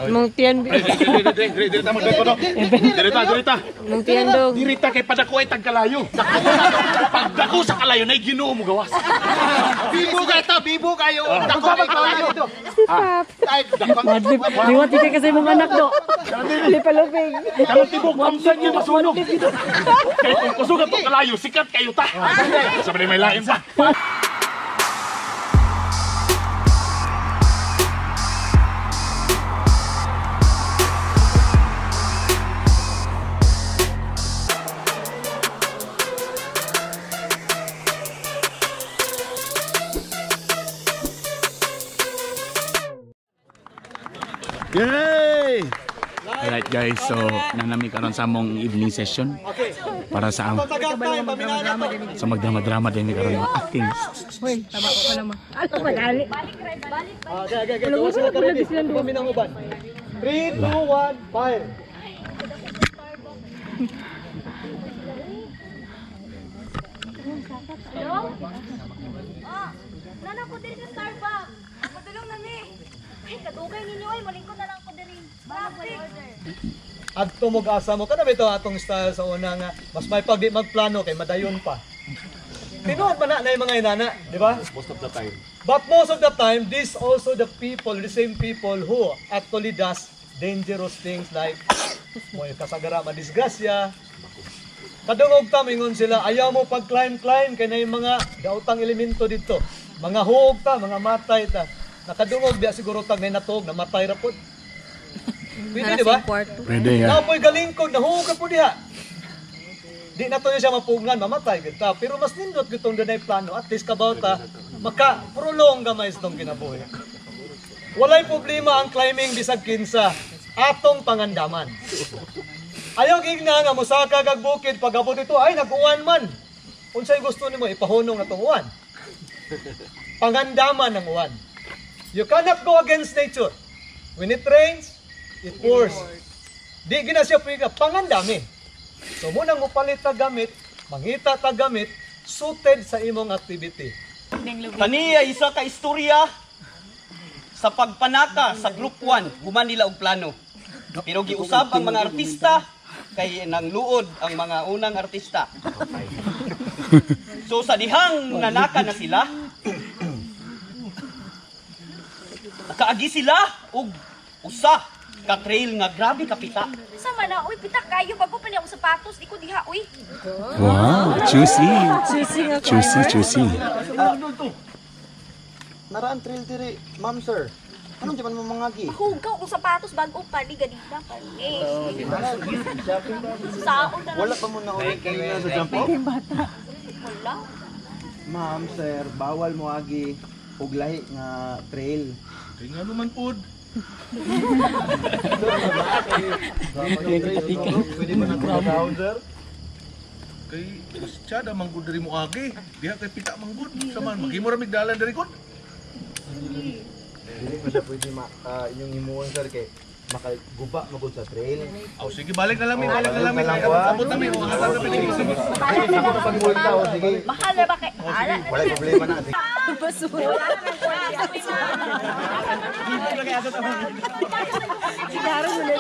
Mong tiyan. Dirita mo dito. Dirita, dirita. Mong tiyan dog. Dirita kay padako ay tagkalayo. Pagdako sa kalayo na Ginoo mo gawas. Bibo ka ito, bibo kayo. Dako kay kalayo. Si Pap. Liwat ka kasi mong anak do. Lipalupig. Karon tibok kamsan niya masunog. Kay kung kusog ato kalayo, sikat kayo ta. Sa may lain pa. Yay! Alright guys, so nanami karon sa among evening session para sa so magdrama-drama din mi karon mga acting. Hoy, tama ko pala ma. Ano ba dali? Okay, okay. 3, 2, 1, fire. Hello? Oh, nana ko diri sa Starbucks. Padulong na mi. Ay, kadugay ninyo ay malingkod na lang ko diri. Traffic. Adto mo asa mo kana bitaw atong style sa una nga mas may pag di magplano kay madayon pa. Tinuod man na yung mga inana, di ba? Most of the time. But most of the time, this also the people, the same people who actually does dangerous things like mo kasagara madisgrasya. Kadungog ta mingon sila, ayaw mo pag climb kay na yung mga daotang elemento dito. Mga huog ta, mga matay ta. Nakadungog diya siguro tag nay natog, namatay ra pod. Pwede, di ba? Pwede ya. Napoy galingkod, nahuog ra pod diha. Di na to niya siya mapugnan, mamatay gud ta. Pero mas nindot gud tong dunay plano, at least kabaw ta maka-prolong gamay sa tong kinabuhi. Walay problema ang climbing bisag kinsa, atong pangandaman. Ayaw gigna nga mosaka kag bukid pag-abot ito ay nag-uwan man. Unsay gusto nimo ipahunong na tong uwan? Pangandaman ng uwan. You cannot go against nature. When it rains, it pours. Di gina siya pwede pangandami. So munang mupalit ta gamit, mangita ta gamit, suited sa imong activity. Kaniya isa ka istorya sa pagpanaka sa Group 1, human nila og plano. Pero giusab ang mga artista kay nangluod ang mga unang artista. So sa dihang nanaka na sila, nakaagi sila og usa ka trail nga grabe kapita. Sama na, uy, pita kayo bago pa niya akong sapatos, di ko diha, uy. Wow, juicy. Juicy nga Juicy, juicy. Naraan trail diri, ma'am sir. Anong di man mo mangagi? Hugaw akong sapatos bago pa ni ganita pa ni. Saon na lang. Wala pa mo na ulit kanina sa jump off? Wala. Ma'am sir, bawal mo agi og lahi nga trail. Kay nga naman pod. Pwede mo na down sir? Kay mas tsada manggod diri mo agi. Diha kay pita manggod sa man maghimo ra migdalan diri kon. Dili pa siya pwede inyong himuon sir kay makaguba magud sa trail. Aw sige, balik na lang mi, balik na lang mi. Abot na mi, hatag na mi. Sige. Pagmulta o sige. Mahal na ba kay? Ala. Wala problema na. Sige. Basura. Sigaro mo na.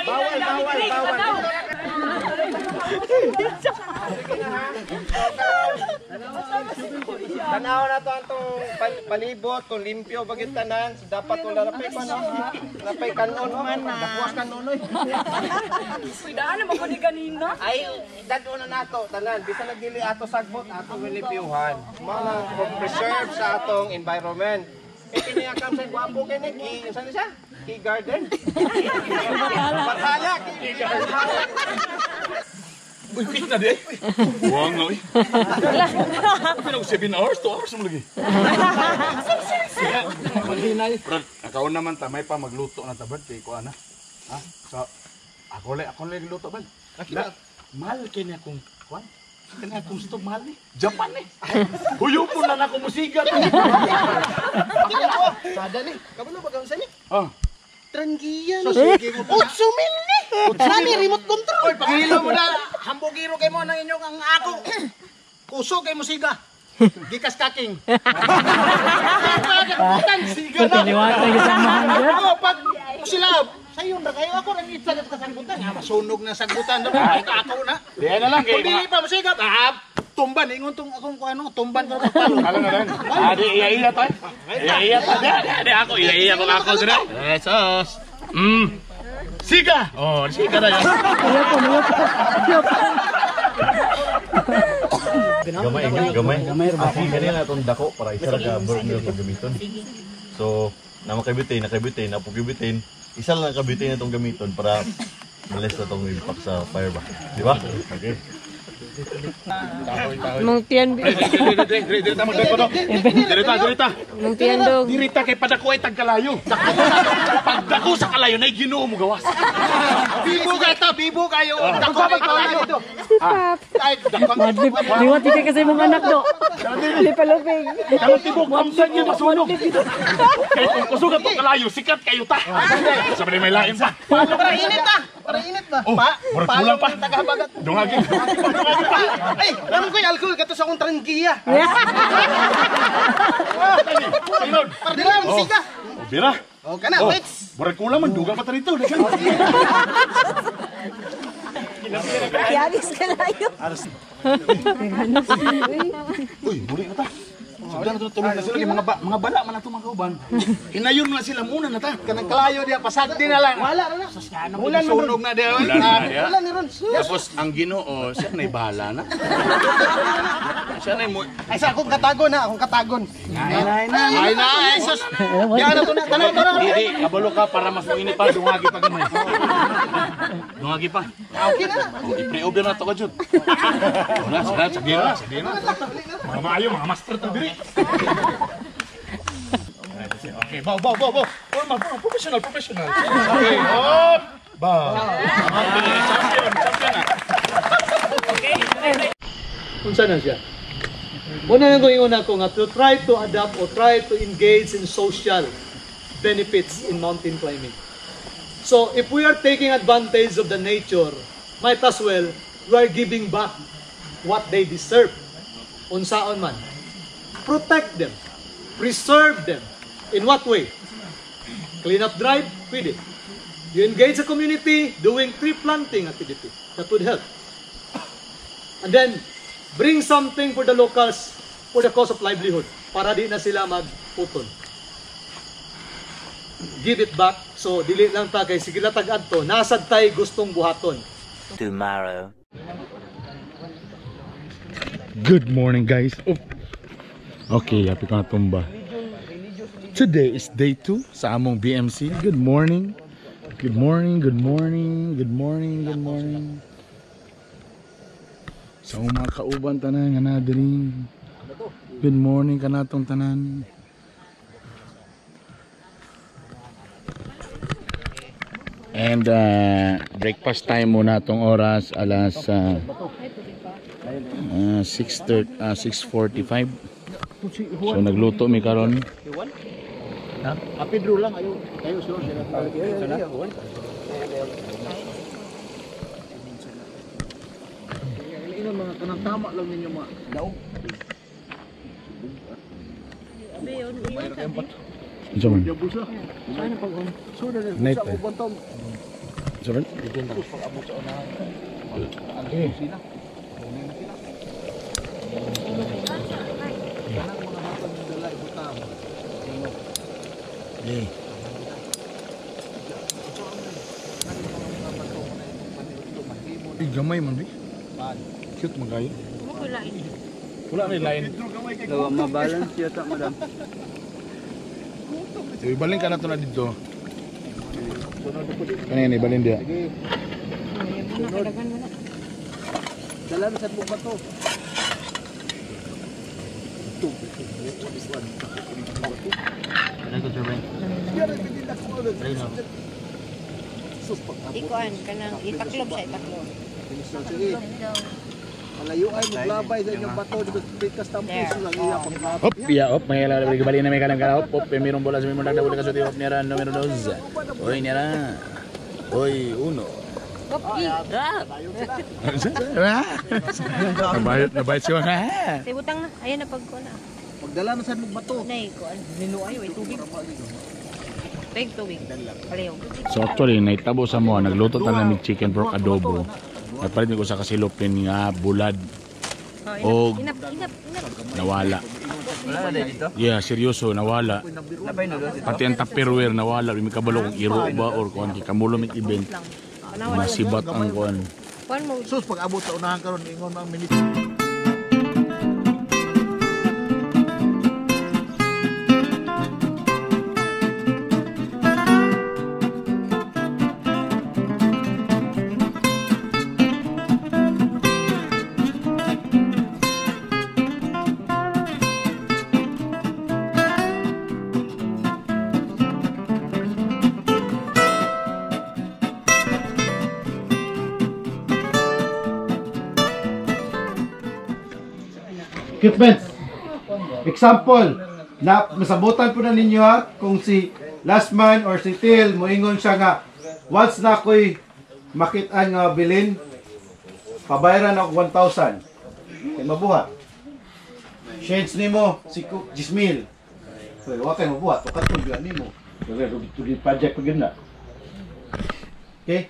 Bawal, bawal, bawal. Tanaw na to atong palibot kung limpyo ba gyud tanan, so dapat wala na pay panon, napay kanon man, napuas kanon oy. Pwedaan na mo ni kanina. Ay, dado na nato tanan bisan nagdili ato sagbot ato limpyuhan. Mao lang preserve sa atong environment. Eh kini ang sa gwapo kini ki unsa ni siya? Ki garden. Bathala ki garden. Uy, kita di. Buang na, uy. Pinag 7 hours, 2 hours mo lagi. Brad, akaw naman ta, may pa magluto na ta, Brad, kay ko ana. Ha? So, ako lang luto, Brad. Mahal kini akong, kuan? Kini akong stove, mahal ni. Japan ni. Huyo po na na akong musiga. Sada ni. Kabalo ba kang sani? Oh. Tranggiya ni. 8 mil ni. Nani remote control. Oy, paghilo mo na. Hambugiro kay mo nang inyong ang ako. Kusog kay mo siga. Gikas kaking. Siga na. Ako pag sila sayon ra kayo ako ra itsa ka kasanggutan. Masunog na sagbutan. Ako na. Diyan na lang kay. Kung dili pa mosiga, tumban ingon tong akong kuano, tumban ko palo. Kala na lang. Di iya-iya ta. Iya-iya ta. Di ako iya-iya ko ako dire. Jesus. Siga. Oh, siga na yan. Gamay, gamay. Asi kanila atong dako para isa ra ka burner itong gamiton. So, na makabutane, nakabutane, napugibutane. Isa lang ka butane itong gamiton para malis na itong impact sa fire ba. Di ba? Okay. Mong tiyan. Dirita mo dito. Dirita, dirita. Mong tiyan dog. Dirita kay padako ay tagkalayo. Pagdako sa kalayo nay Ginoo mo gawas. Bibo ka ta, bibo kayo. Dako kay kalayo. Ay, dako. Liwat ikay kasi mong anak do. Lipalupig. Karon tibok amsan niya masunog. Kay kung kusog ato kalayo sikat kayo ta. Sabi may lain pa. Para init ta. Para init ba? Pa, kulang pa. Dungagi. Ay, alam ko yung alcohol kato sa akong tranggiya. Para dila ang siga. Oh, bira. Oh, kana, wait. Murag kulang man duga pa ta rito. Kialis ka layo. Uy, muli na ta. Sugdan na tulong na sila kay mga bala man ato mga kauban. Hinayon na sila muna na ta. Kanang kalayo diya pasagdi na lang. Wala ra na. Ulan sunog na diya. Wala ni ron. Tapos ang Ginoo siya nay bahala na. Siya nay mo. Ay sa akong katagon ha, akong katagon. Ay na, ay sus. Diya na to na, tanaw tanaw. Dili, kabalo ka para mas mainit pa dungagi pa gamay. Dungagi pa. Okay na. I-pre-over na to ka jud. Wala, sige na, sige na. Mga maayo, mga master to diri. Okay, bow, bow, bow, bow. Formal, professional, professional. Okay, up. Bow. Champion, champion na. Okay. Unsa na siya? Una na ko ingon ako nga to try to adapt or try to engage in social benefits in mountain climbing. So, if we are taking advantage of the nature, might as well, we are giving back what they deserve. Unsaon man. Protect them. Preserve them. In what way? Clean up drive? Pwede. You engage the community doing tree planting activity. That would help. And then, bring something for the locals for the cost of livelihood. Para di na sila magputol. Give it back. So, dili lang ta kay sige latag adto, nasad tay gustong buhaton. Tomorrow. Good morning, guys. Oh. Okay, happy ka na tumba. Today is day 2 sa among BMC. Good morning. Good morning, good morning, good morning, good morning. Sa mga kauban tanan nga na diri. Good morning kanatong tanan. And breakfast time muna tong oras alas 6:45. So nagluto mi karon. Ha? Pedro lang ayo ayo sure sila. Inon mga kanang tama lang ninyo mga daog. Night. Sorry. Eh, gamay man di. Cute man kayo. Wala na line. Dawa mabalance yata madam. Ibalin ka na to na dito. Kanina ibalin dia. Dala na sa bato. Ikuan kanang itaklob siya, itaklob. Malayo ay maglabay sa inyong bato dito pikas tampos lang iya paglabay. Hop, ya hop, may lalabay bali na may kanang kana hop, hop, merong bola sa may mundang bola ka hop nera numero 2. Oy nera. Oy uno. Nabayot, nabayot siya. Say butang na. Ayan na pagko na. Magdala na sad mo bato. Nay ko ninuay way tubig. Tubig, tubig. Palayo. So actually, naitabo sa mo, nagluto ta namin chicken pork adobo. Nagpalit ko sa kasilupin nga bulad. Oh, Og inap, inap, inap. Nawala. Yeah, seryoso, nawala. Pati ang tupperware nawala. May kabalo kung iro ba or kung kamulo may event. Masibat ang kuan. Kuan mo. Sus pag abot sa unahan karon ingon ang minute. Equipments. Example, na masabutan po na ninyo ha, kung si last man or si Till, moingon siya nga, once na ako'y makitaan nga bilin, pabayaran ako 1,000. Kay mabuhat. Shades nimo si Jismil. Kay wa kay mabuhat, tukat mo gyud nimo. Kay tuloy project pa gyud na. Okay?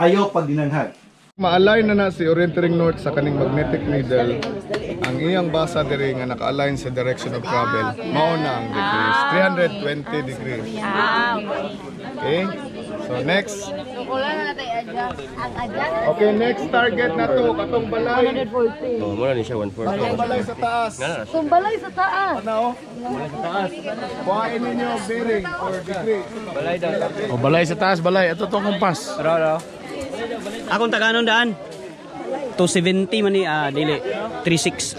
Ayaw pag dinanghag. Ma-align na na si orienteering north sa kaning magnetic needle. Ang iyang basa diri nga naka-align sa direction of travel. Mao na ang degrees, 320 degrees. Okay? So next. Okay, next target na to katong balay. Oh, mura ni siya 140. Katong balay sa taas. Kung balay sa taas. Ano? Balay sa taas. Kuhain ninyo bearing or degree. Balay daw. O balay sa taas, balay. Ito tong kompas. Ro. Akong taganon daan. 270 man ni dili 36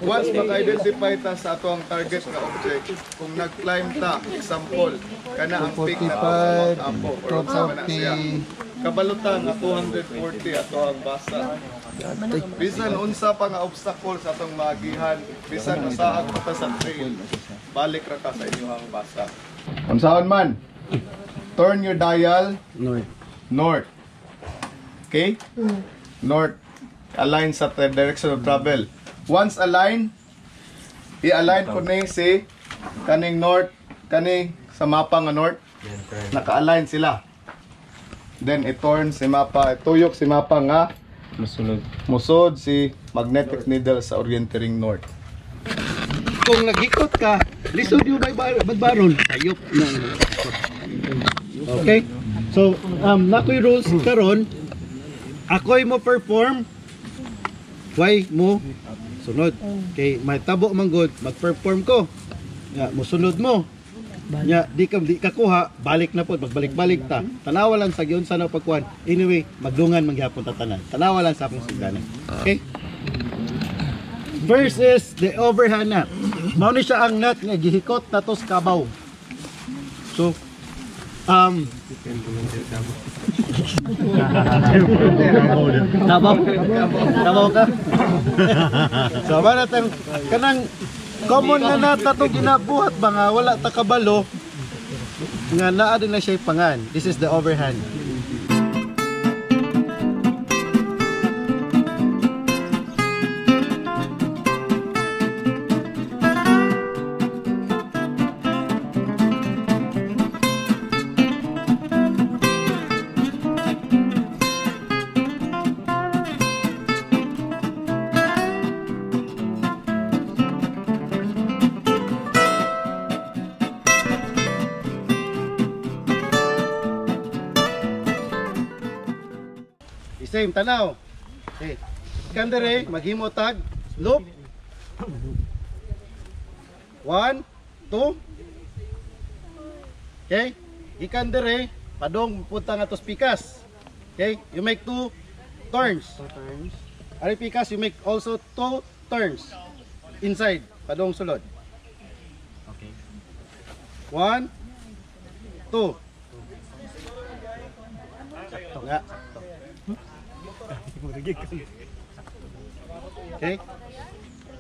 Once maka-identify ta sa ato ang target nga object, kung nag-climb ta, example, kana ang peak na to sa Mount Apo or unsa man na siya. Kabalutan nga 240 ato ang basa. Bisan unsa pa nga obstacle sa atong maagihan, bisan usaha pa ta sa trail, balik ra ka sa inyong basa. Unsaon man, turn your dial north. North. Okay? North. Align sa direction of travel. Once align, i-align ko ni si kaning north, kaning sa mapa nga north. Naka-align sila. Then i-turn si mapa, ituyok si mapa nga Musulod. musod si magnetic needle sa orienteering north. Kung nagikot ka, lisod yung may badbaron. Sayop. Okay? So, nakoy rules karon. Ako'y mo perform, why mo sunod. Okay, may tabo man good, mag-perform ko. Ya, mosunod mo. Nya, di ka kuha, balik na po, magbalik-balik ta. Tanawa lang sa giunsa na pagkuhan. Anyway, magdungan man gihapon ta tanan. Tanawa lang sa akong sugdanan. Okay? First is the overhand knot. Mao ni siya ang knot nga gihikot na to sa kabaw. So, Tabaw. Tabaw ka. So, ba natin kanang common nga nata to ginabuhat ba nga wala ta kabalo nga naa din na siya pangan. This is the overhand. Same tanaw. Okay. Kandere maghimo tag loop. 1 2. Okay? Gikan dere padong punta nga to pikas. Okay? You make 2 turns. 2 turns. Ari pikas you make also 2 turns inside padong sulod. Okay. 1 2. Sakto nga. Okay?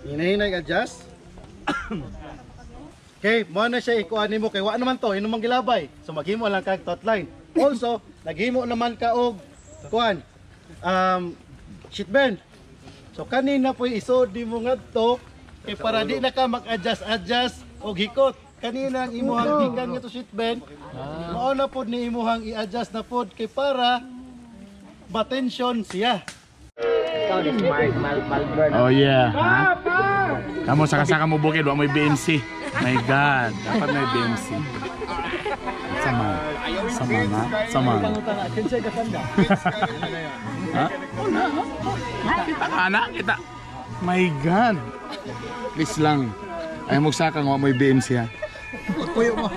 Hinahinay adjust. Okay, mo na siya ikuha nimo kay wa naman to, inumang gilabay. So maghimo lang kag taut line. Also, naghimo naman ka og Kuan. Shit Ben. So kanina po isod di mo ngadto kay para di na ka mag-adjust-adjust og hikot. Kanina ang imuhang gikan nga to shit Ben. Mao na pod ni imuhang i-adjust na pod kay para ma-tension siya. Oh yeah, ha? Kamo saka-saka mo bukid, wa may BMC. My God, dapat may BMC. Sama. Sama na. Sama. Ha? Oh na. Kita ka na, kita. My God. Please lang. Ay mo saka nga wa may BMC ha. Kuyo mo.